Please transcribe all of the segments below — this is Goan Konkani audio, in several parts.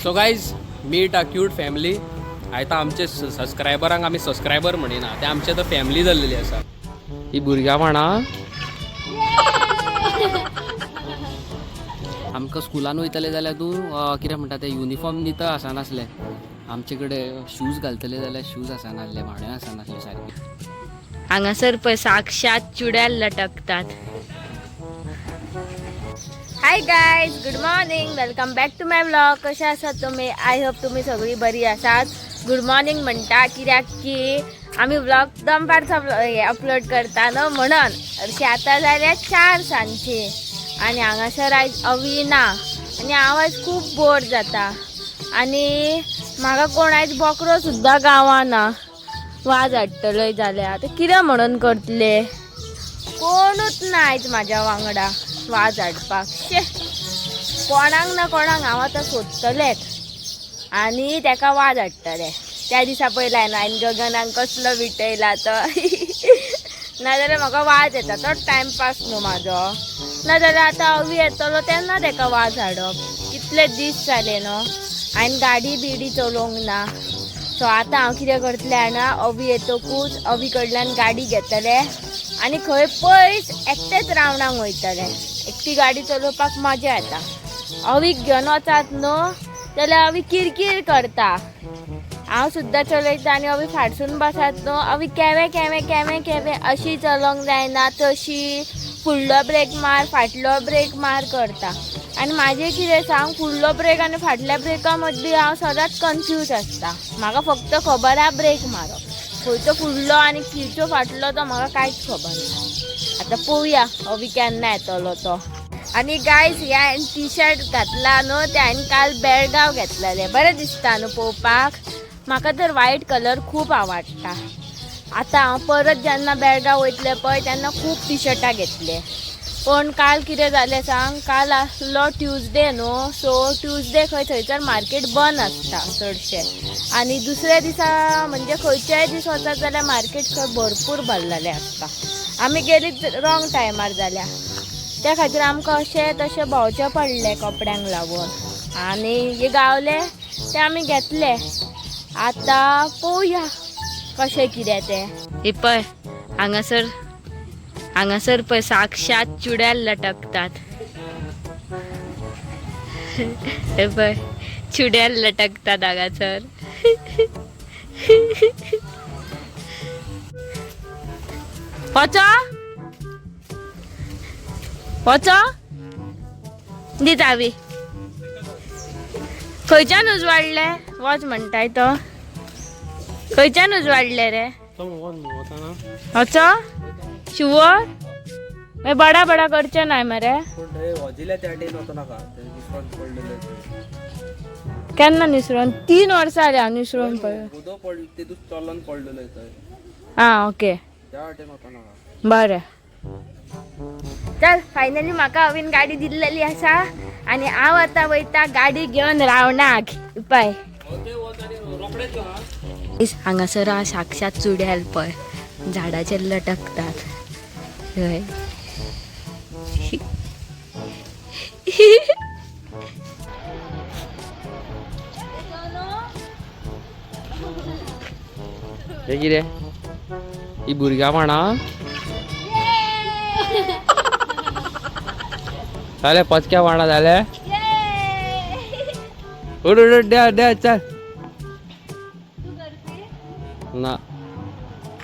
So guys, meet a cute family. आतां आमचे सबस्क्रायबरांक आमी सबस्क्रायबर म्हणिना, ते आमचे आतां फॅमिली जाल्लेली आसा. ही भुरग्यां म्हणा आमकां स्कुलान वयतले जाल्यार तूं कितें म्हणटा ते युनिफॉर्म नितळ आसनासले. आमचे कडेन शूज घालतले जाल्यार शूज आसनासले, भाणे आसनासले सारके. हांगासर पळय साक्षात चुड्याल लटकतात. Hi guys, good morning, welcome back to my vlog. कशे आसात तुमी? I hope तुमी सगळी बरी आसात. गुड मॉर्निंग म्हणटा कित्याक की आमी व्लॉग दनपारचो अपलोड करता न्हू म्हणून. हरशीं आतां जाल्या 4 सांजची आनी हांगासर आयज अवी ना आनी हांव आयज खूब बोर जाता आनी म्हाका कोण आयज बोकरो सुद्दां गावना. वाज हाडटलोय जाल्यार आतां कितें म्हणून करतले? कोणूच ना आयज म्हाज्या वांगडा वाज हाडपाक. शे, कोणाक ना कोणाक हांव आतां सोदतलेच आनी तेका वाज हाडटलें. त्या दिसा पयला हांवें गगनाक कसलो विटयला तो. नाजाल्यार म्हाका वाज येता, तो टायमपास न्हू म्हाजो. नाजाल्यार आतां अवी येतलो तेन्ना तेका वाज हाडप. कितले दीस जाले न्हू हांवें गाडी बिडी चलोवंक ना. सो आतां हांव कितें करतलें जाणा, अवी येतकूच अवी कडल्यान गाडी घेतलें आनी खंय पयस एकटेच रावणाक वयतलें. एकटी गाडी चलोवपाक मजा येता. अवीक घेवन वचात न्हू जाल्यार अवी किरकीर करता. हांव सुद्दां चलयता आनी अवी फाटसून बसात न्हू, अवी केवे केवे केवे केवे अशी चलोवंक जायना तशी, फुडलो ब्रेक मार फाटलो ब्रेक मार करता. आनी म्हाजें कितें सांग, फुडलो ब्रेक आनी फाटल्या ब्रेका मदीं हांव सदांच कन्फ्यूज आसता. म्हाका फक्त खबर आहा ब्रेक मारप, खंयचो फुडलो आनी खंयचो फाटलो तो म्हाका कांयच खबर ना. आतां पळोवया अवी केन्ना येतलो तो. आनी गायज, ह्या हांवें टी शर्ट घातला न्हू ते हांवें काल बेळगांव घेतलेले. बरें दिसता न्हू पळोवपाक? म्हाका तर वायट कलर खूब आवडटा. आतां हांव परत जेन्ना बेळगांव वयतलें पळय तेन्ना खूब टी शर्टां घेतले. पण काल कितें जालें सांग, काल आसलो ट्युजडे न्हू, सो ट्युजडे खंय थंयसर मार्केट बंद आसता चडशें आनी दुसऱ्या दिसा म्हणजे खंयच्याय दीस वचत जाल्यार मार्केट खंय भरपूर भरलेलें आसता. आमी गेलीं रॉंग टायमार जाल्या, त्या खातीर आमकां अशें तशें भोंवचें पडलें कपड्यांक लागून. आनी जे गावले ते आमी घेतले. आतां पळोवया कशें कितें तें. हे पळय हांगासर, हांगासर पळय साक्षात चुड्याल लटकतात. हे पळय चुड्याल लटकतात हांगासर. वचो वचो दी चावी. खंयच्यान उजवाडले? वच म्हणटाय तो. खंयच्यान उजवाडले रे? वचो शुवर मागीर बडा बडा करचें नाय मरे. केन्ना निसरून? 3 वर्सां जालीं हांव निसरून पळय. आं ओके बरें चल. फायनली म्हाका अवीन गाडी दिल्लेली आसा आनी हांव आतां वयता गाडी घेवन रावणाक. पळय हांगासर साक्षात चुड्याल पळय झाडाचेर लटकतात. हय हे कितें ही भुरग्यां म्हणा जालें पचक्या वाणा जालें. उड उड द्या द्या चल ना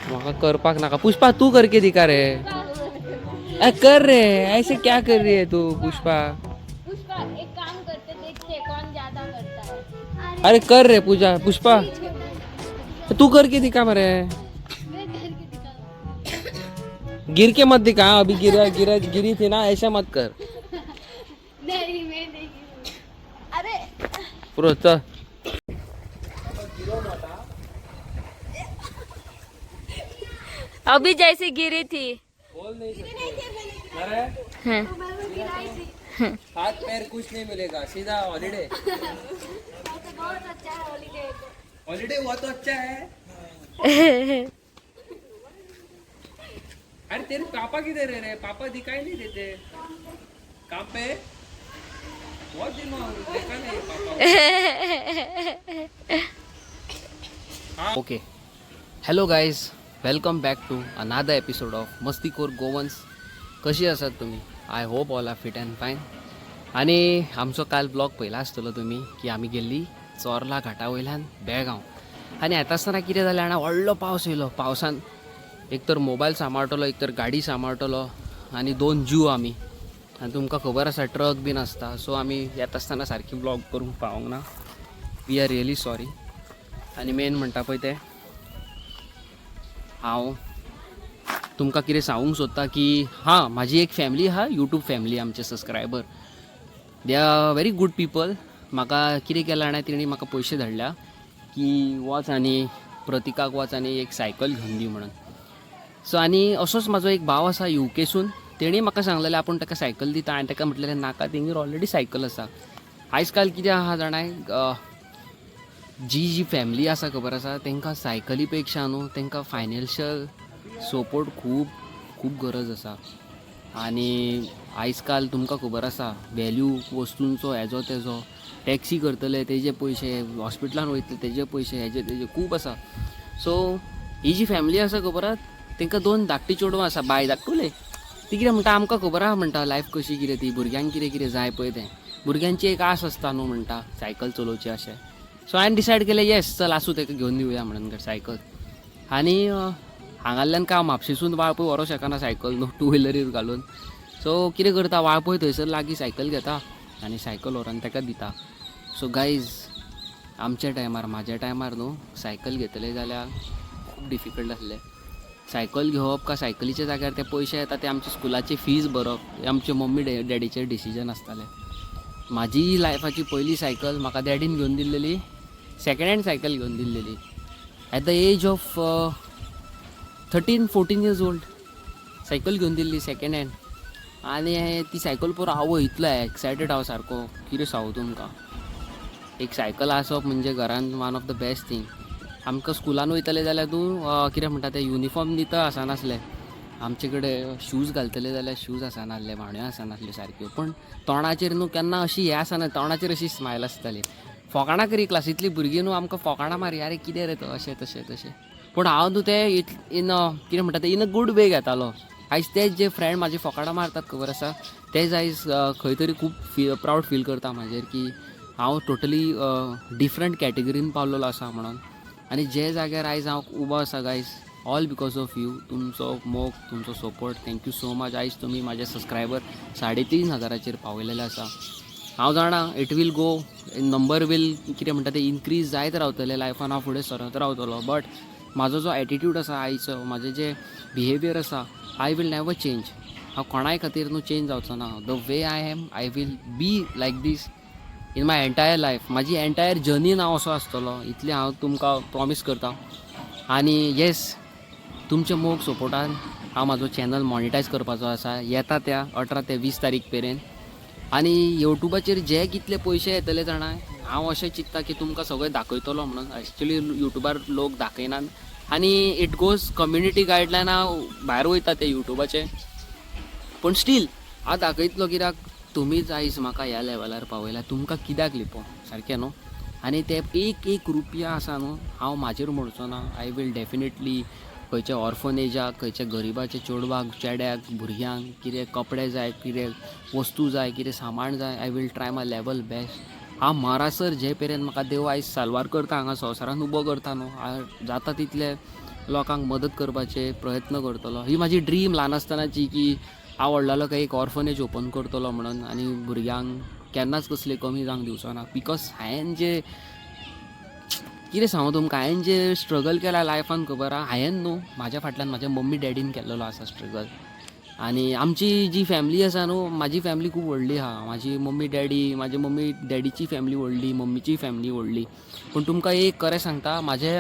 म्हाका करपाक नाका. पुष्पा तू करके दिखा रे. कर रे, ऐसे क्या कर रही है तू पुष्पा? पुष्पा एक काम करते, देखते कौन ज्यादा करता है. अरे कर रे पूजा. पुष्पा तू करके दिखा मरे. गिर के मत दिखा. अभी गिरा गिरा गिरी थी ना, ऐसा मत कर. नहीं मैं नहीं. अरे पुरो चल. अभी जैसी गिरी थी. बोल नहीं सकते. अरे हाथ पैर कुछ नहीं मिलेगा, सीधा हॉलीडे. हॉलीडे हुआ तो अच्छा है. अरे तेरे पापा किधर है रे? पापा दिखाई नहीं देते. काम pay. Okay, hello guys, welcome back to another episode of Mastikhor Goans. कशी आसात तुमी? I hope all are fit and fine. आनी आमचो काल ब्लॉग पळयला आसतलो तुमी की आमी गेल्ली चोर्ला घाटा वयल्यान बेळगांव. आनी येता आसतना कितें जालें जाणा, व्हडलो पावस येयलो. पावसान एक तर मोबायल सांबाळटलो, एक तर गाडी सांबाळटलो आनी दोन जीव आमी. आनी तुमकां खबर आसा ट्रक बीन आसता, सो आमी येता आसतना सारकी ब्लॉग करूंक पावोंक ना. We are really sorry. आनी मेन म्हणटा पळय तें हांव तुमकां कितें सांगूंक सोदता की हां, म्हाजी एक फॅमिली आहा, यूट्यूब फॅमिली. आमचे subscriber, they are very good people. म्हाका कितें केलां जाणा, तेणी म्हाका पयशे धाडल्या की वच आनी प्रतिकाक वच आनी एक सायकल घेवन दी म्हणून. सो आनी असोच म्हाजो एक भाव आसा युकेसून, तेणी म्हाका सांगलेलें आपूण ताका सायकल दिता. हांवें ताका म्हटलेलें नाका, तेंगेर ऑलरेडी सायकल आसा. आयज काल कितें आहा जाणाय, जी जी फॅमिली आसा खबर आसा, तांकां सायकली पेक्षा न्हू तांकां फायनान्शियल सपोर्ट खूब खूब गरज आसा. आनी आयज काल तुमकां खबर आसा व्हॅल्यू वस्तूंचो, हेजो तेजो, टॅक्सी करतले तेजे पयशे, हॉस्पिटलान वयतले तेजे पयशे, हेजे तेजे खूब आसा. सो ही जी फॅमिली आसा खबर आहा, तांकां दोन धाकटी चेडवां आसा, बाय धाकटुले. ती कितें म्हणटा, आमकां खबर आहा म्हणटा लायफ कशी कितें ती, भुरग्यांक कितें कितें जाय पळय तें. भुरग्यांची एक आस आसता न्हू म्हणटा सायकल चलोवची अशें. सो हांवें डिसायड केलें, येस, चल आसूं, ताका घेवन दिवया म्हणून सायकल. आनी हांगाल्यान काय म्हापशेसून वाळपय व्हरूंक शकना सायकल न्हू टू व्हिलरीर घालून. सो कितें करता, वाळपय थंयसर लागीं सायकल घेता आनी सायकल व्हरोन ताका दिता. सो गायज, आमच्या टायमार, म्हाज्या टायमार न्हू सायकल घेतले जाल्यार खूब डिफिकल्ट आसलें. सायकल घेवप का सायकलीच्या जाग्यार ते पयशे येता ते आमच्या स्कुलाची फीज भरप हे आमचे मम्मी डॅडीचे डिसिजन आसताले. म्हाजी लायफाची पयली सायकल म्हाका डॅडीन घेवन दिल्लेली, सेकंड हँड सायकल घेवन दिल्लेली. At the age of 13-14 years old cycle घेवन दिल्ली सेकंड हँड. आनी ती सायकल पुरो आवय इतलो एक्सायटेड हांव सारको, कितें सांगू तुमकां. एक सायकल आसप म्हणजे घरान one of the best thing. आमकां स्कुलान वयतले जाल्यार तूं कितें म्हणटा ते युनिफॉर्म नितळ आसनासले. आमचे कडेन शूज घालतले जाल्यार शूज आसनासले, बाणयो आसनासल्यो सारक्यो. पूण तोंडाचेर न्हू केन्ना अशी हें आसना, तोंडाचेर अशी स्मायल आसताली. फोकाणां करी क्लासींतलीं भुरगीं न्हू आमकां फोकाणां मारी, आरे कितें रे तो, अशें तशें तशें. पूण हांव न्हू ते इन कितें म्हणटा ते इन अ गूड वे घेतालो. आयज तेच जे फ्रेंड म्हाजे फोकाणां मारतात खबर आसा, तेच आयज खंय तरी खूब फी प्रावड फील करता म्हाजेर की हांव टोटली डिफरंट कॅटेगरीन पावलेलो आसा म्हणून. आनी जे जाग्यार आयज हांव उबो आसा guys, all because of you. तुमचो मोग, तुमचो support, thank you so much. आयज तुमी म्हाजे सबस्क्रायबर 3,500चेर पावयलेले आसा. हांव जाणा it will go, number will कितें म्हणटा ते इनक्रीज जायत रावतले, लायफान हांव फुडें सरत रावतलो. बट म्हाजो जो एटिट्यूड आसा आयचो, म्हाजें जें बिहेवियर आसा, I will never change. हांव कोणाय खातीर न्हू चेंज जावचो ना. The way I am, I will be like this in my entire life. म्हाजी एंटायर जर्नीन हांव असो आसतलो, इतलें हांव तुमकां प्रॉमीस करता. आनी येस, तुमच्या मोग सपोर्टान हांव म्हाजो चॅनल मॉनिटायज करपाचो आसा येता त्या 18 ते 20 तारीख मेरेन. आनी युट्यूबाचेर जे कितले पयशे येतले जाणा, हांव अशें चिंत्ता की तुमकां सगळें दाखयतलो म्हणून. एक्चुली युट्यूबार लोक दाखयनात आनी it goes community गायडलायना भायर वयता ते युट्यूबाचे. पूण स्टील हांव दाखयतलो, कित्याक तुमीच आयज म्हाका ह्या लेवलार पावयला, तुमकां कित्याक लिपोवं, सारकें न्हू? आनी ते एक एक रुपया आसा न्हू, हांव म्हाजेर मोडचो ना. I will definitely खंयच्या ऑर्फनेजाक, खंयच्या गरिबाच्या चेडवाक, चेड्याक, भुरग्यांक कितें कपडे जाय, कितें वस्तू जाय, कितें सामान जाय, I will try my level best. हांव मरासर, जे मेरेन म्हाका देव आयज साल्वार करता, हांगा संवसारान उबो करता न्हू, हांव जाता तितले लोकांक मदत करपाचे प्रयत्न करतलो. ही म्हाजी ड्रीम ल्हान आसतनाची की हांव व्हडलो काय एक ऑर्फनेज ओपन करतलो म्हणून आनी भुरग्यांक केन्नाच कसली कमी जावंक दिवचो ना. Because हांवें जे कितें सांगू तुमकां, हांवें जे स्ट्रगल केला लायफान खबर आहा, हांवें न्हू, म्हाज्या फाटल्यान म्हाज्या मम्मी डॅडीन केल्लेलो आसा स्ट्रगल. आनी आमची जी फॅमिली आसा न्हू, म्हाजी फॅमिली खूब व्हडली आहा. म्हाजी मम्मी डॅडी, म्हाजी मम्मी डॅडीची फॅमिली व्हडली, मम्मीची फॅमिली व्हडली. पूण तुमकां एक खरें सांगता, म्हाजे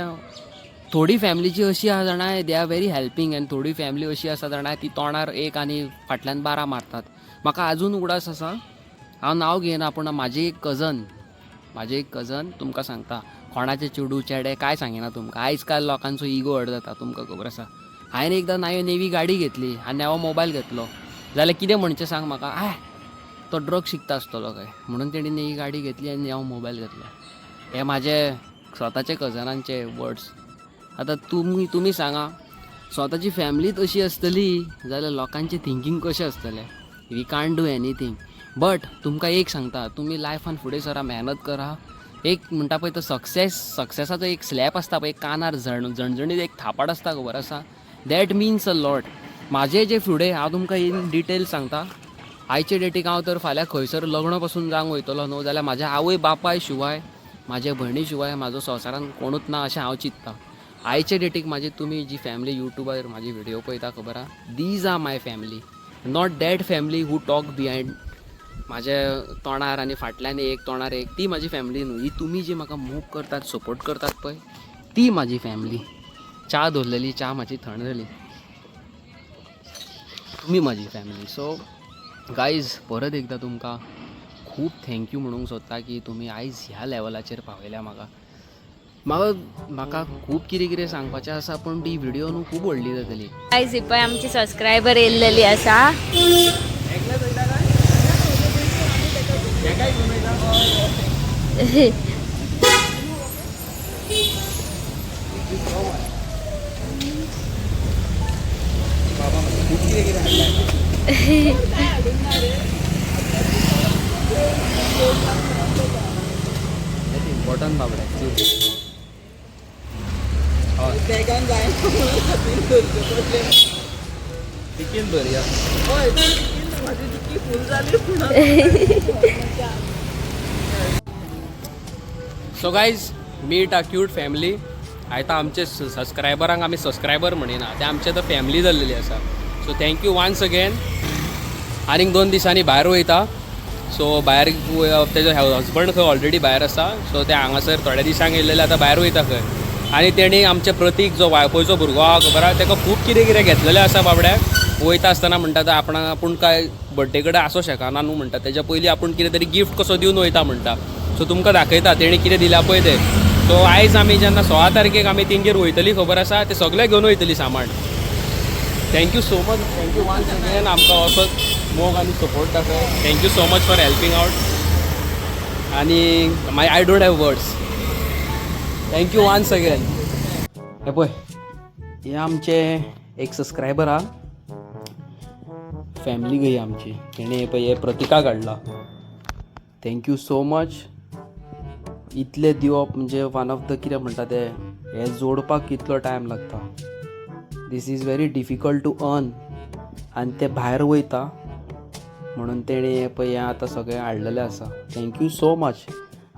थोडी फॅमिली जी अशी आहा जाणा, they are very helping, आनी थोडी फॅमिली अशी आसा जाणा, ती तोंडार एक आनी फाटल्यान बारा मारतात. म्हाका आजून उगडास आसा, हांव नांव घेयना, पूण म्हाजें एक कजन, तुमकां सांगता, कोणाचे चेडूं चेडे कांय सांगिना तुमकां. आयज काल लोकांचो इगो हर्ट जाता, तुमकां खबर आसा. हांवें एकदां नवी गाडी घेतली आनी नवो मोबायल घेतलो जाल्यार कितें म्हणचें सांग म्हाका? I तो ड्रग शिकता आसतलो काय म्हणून तेणी ही गाडी घेतली आनी हांव मोबायल घेतलो. हे म्हाजे स्वताचे कजनांचे वर्ड्स. आतां तुमी सांगा, स्वताची फॅमिलीच अशी आसतली जाल्यार लोकांचें थिंकींग कशें आसतलें? We can't do anything. But तुमकां एक सांगता, तुमी लायफान फुडें सरा, मेहनत करा. एक म्हणटा पळय तो सक्सेस, सक्सेसाचो एक स्लॅप आसता पळय, कानार झणझणीत एक थापाट आसता, खबर आसा, that means a lot. म्हाजें जें फुडें हांव तुमकां इन डिटेल सांगता. आयचे डेटीक हांव तर फाल्यां खंयसर लग्न पसून जावंक वयतलो न्हू जाल्यार म्हाज्या आवय बापाय शिवाय, म्हाज्या भयणी शिवाय म्हाजो संवसारान कोणूच ना अशें हांव चिंत्ता. आयचे डेटीक म्हाजी तुमी जी फॅमिली युट्यूबार म्हाजी व्हिडियो पळयता, खबर आहा, these are my family, not that family who talk behind. म्हाज्या तोंडार आनी फाटल्यान एक, तोंडार एक, ती म्हाजी फॅमिली न्हू. ही तुमी जी म्हाका मोग करतात, सपोर्ट करतात पळय, ती म्हाजी फॅमिली. च्या दवरलेली, च्या म्हाजी थंड जाली. तुमी म्हाजी फॅमिली. सो गायज, परत एकदां तुमकां खूब thank you म्हणूंक सोदता की तुमी आयज ह्या लेवलाचेर पावयल्या म्हाका. म्हाका खूब कितें कितें सांगपाचें आसा, पूण ती व्हिडियो न्हू खूब व्हडली जातली. गायज, ही पळय आमची सबस्क्रायबर येयल्लेली आसा. खूब कितें कितें हाडलें. इम्पॉर्टंट बाबडे. हय. बेगान जाय म्हणून धरचें पडलें. टिकीन दवरया. हय, म्हाजी डिक्की फूल जाली म्हणून. So guys, meet a cute family. आतां आमचे सबस्क्रायबरांक आमी सबस्क्रायबर म्हणिना, ते आमचे आतां फॅमिली जाल्लेली आसा. So thank you once again. आनीक 2 दिसांनी भायर वयता. सो भायर तेजो हजबंड खंय ऑलरेडी भायर आसा. सो ते हांगासर थोड्या दिसांक येयल्लेले, आतां भायर वयता खंय. आनी तेणी आमचे प्रतीक जो वाळपयचो भुरगो आहा, खबर आहा, तेका खूब कितें कितें घेतलेलें आसा बाबड्याक. वयता आसतना म्हणटा, आतां आपणाक आपूण काय बड्डे कडेन आसूं शकना न्हू म्हणटा, तेज्या पयलीं आपूण कितें तरी गिफ्ट कसो दिवन वयता म्हणटा. सो तुमकां दाखयता तेणी कितें दिलां पळय तें. सो आयज आमी जेन्ना 16 तारखेक आमी तेंगेर वयतली, खबर आसा, ते सगळें घेवन वयतली सामान. Thank you so much, thank you once again. आमकां असोच मोग आनी सपोर्ट दाखय. Thank you so much for helping out. आनी my I don't have words. Thank you once again. हे पळय, हे आमचे एक सबस्क्रायबर आहा, फॅमिली गई आमची. तेणे हे पळय, हे प्रतिका काडला. Thank you so much. इतले दिवप म्हणजे वन ऑफ the कितें म्हणटा ते, हे जोडपाक कितलो टायम लागता. This is very difficult to earn. आनी ते भायर वयता म्हणून तेणें हें पळय, हें आतां सगळें हाडलेलें आसा. Thank you so much.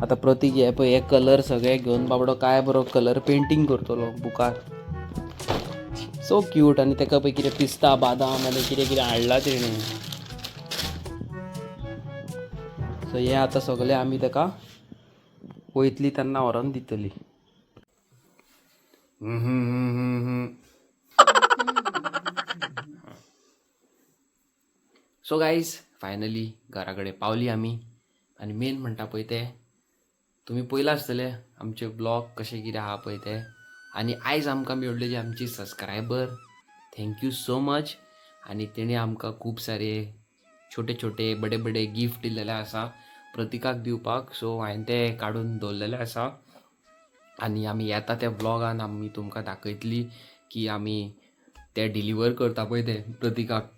आतां प्रतीक हे पळय, हे कलर सगळे घेवन बाबडो काय बरो कलर पेंटींग करतलो बुकार. So cute. आनी तेका पळय, कितें पिस्ता बादाम आनी कितें कितें हाडलां तेणें. सो हें आतां सगळें आमी तेका वयतली तेन्ना व्हरोन दितली. सो गायज, फायनली घरा कडेन पावली आमी. आनी मेन म्हणटा पळय तें, तुमी पयलां आसतलें आमचे ब्लॉग कशें कितें आहा पळय तें. आनी आयज आमकां मेळ्ळेली आमची subscriber, thank you so much. आनी तेणी आमकां खूब सारे छोटे छोटे बडे बडे गिफ्ट दिल्लेले आसा प्रतिकाक दिवपाक. सो हांवें ते काडून दवरलेले आसा आनी आमी येता त्या ब्लॉगान आमी तुमकां दाखयतली की आमी ते डिलिव्हर करता पळय ते प्रतिकाक.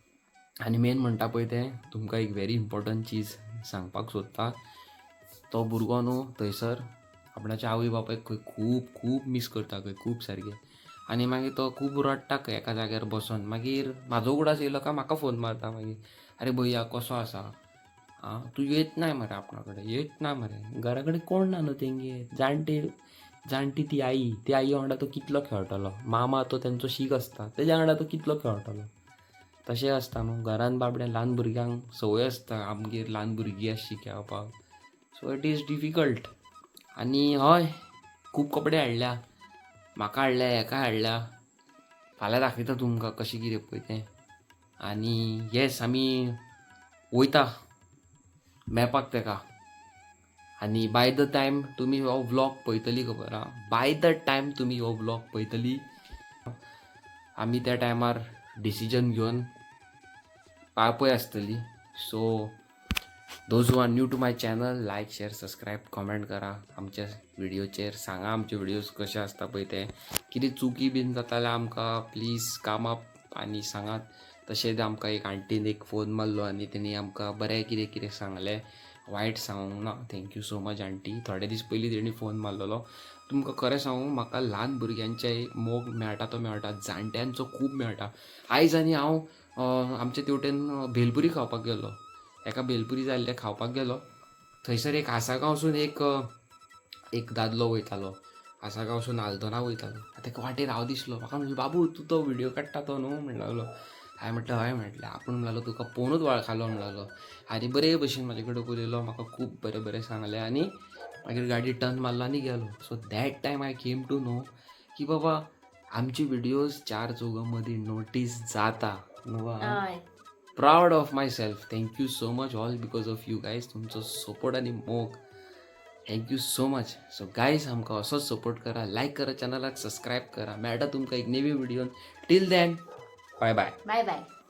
आनी मेन म्हणटा पळय तें, तुमकां एक व्हेरी इम्पॉर्टंट चीज सांगपाक सोदता. तो भुरगो न्हू थंयसर आपणाच्या आवय बापायक खंय खूब खूब मीस करता खंय, खूब सारकें. आनी मागीर तो खूब रडटा खंय एका जाग्यार बसोन. मागीर म्हाजो उगडास येयलो काय म्हाका फोन मारता मागीर, "अरे भैया, कसो आसा? आं, तूं येत नाय मरे आपणा कडेन, येत ना मरे." घरा कडेन कोण ना न्हू तेंगेर, जाणटे जाणटी ती आई, ती आई वांगडा तो कितलो खेळटलो? मामा तो तेंचो शीक आसता, तेज्या वांगडा तो कितलो खेळटलो? तशें आसता न्हू घरान बाबड्या ल्हान भुरग्यांक संवय आसता आमगेर ल्हान भुरगीं आसची खेळपाक. So it is difficult. आनी हय, खूब कपडे हाडल्या, म्हाका हाडल्या, हेका हाडल्या. फाल्यां दाखयता तुमकां कशें कितें पळय तें. आनी येस, आमी वयता मेळपाक तेका. आनी बाय the time तुमी हो व्लॉग पळयतली, खबर आहा, बाय the time तुमी हो व्लॉग पळयतली, आमी त्या टायमार डिसिजन घेवन पाळपय आसतली. So Those who are new to my channel, like, share, subscribe, comment करा आमच्या व्हिडिओचेर. सांगा आमचे व्हिडिओज कशे आसता पळय ते. कितें चुकी बीन जाता जाल्यार आमकां प्लीज कामाप आनी सांगात. तशेंच आमकां एक आंटीन एक फोन मारलो आनी तेणी आमकां बरें कितें कितें सांगलें, वायट सांगूंक ना. Thank you so much aunty. थोडे दीस पयलीं तेणी फोन मारलेलो. तुमकां खरें सांगू, म्हाका ल्हान भुरग्यांचे मोग मेळटा तो मेळटा, जाणट्यांचो खूब मेळटा. आयज आनी हांव आमचे तेवटेन भेलपुरी खावपाक गेलो. एका भेलपुरी जाल्ले खावपाक गेलो. थंयसर एक आसागांवसून एक दादलो वयतालो, आसागांवसून आल्दोना वयतालो. ताका वाटेर हांव दिसलो. म्हाका म्हणलो, "बाबू, तूं तो व्हिडियो काडटा तो न्हू?" म्हण लागलो. हांवें म्हटलें, "हय." म्हटलें, आपूण म्हणलो, "तुका पळोवनूच वळखलो," म्हणलो. आनी बरे भशेन म्हाजे कडेन उलयलो, म्हाका खूब बरें बरें सांगलें आनी मागीर गाडी टर्न मारलो आनी गेलो. So that time I came to know की बाबा, आमची व्हिडियोज चार चौगां मदीं नोटीस जाता न्हू. हय. Proud of myself. Thank you so much, all because of you guys. तुमचो सपोर्ट आनी मोग, thank you so much. So guys, आमकां असोच सपोर्ट करा, लायक करा, चॅनलाक सबस्क्रायब करा. मेळटा तुमकां एक नवी व्हिडियोन. Till then, bye bye. Bye bye.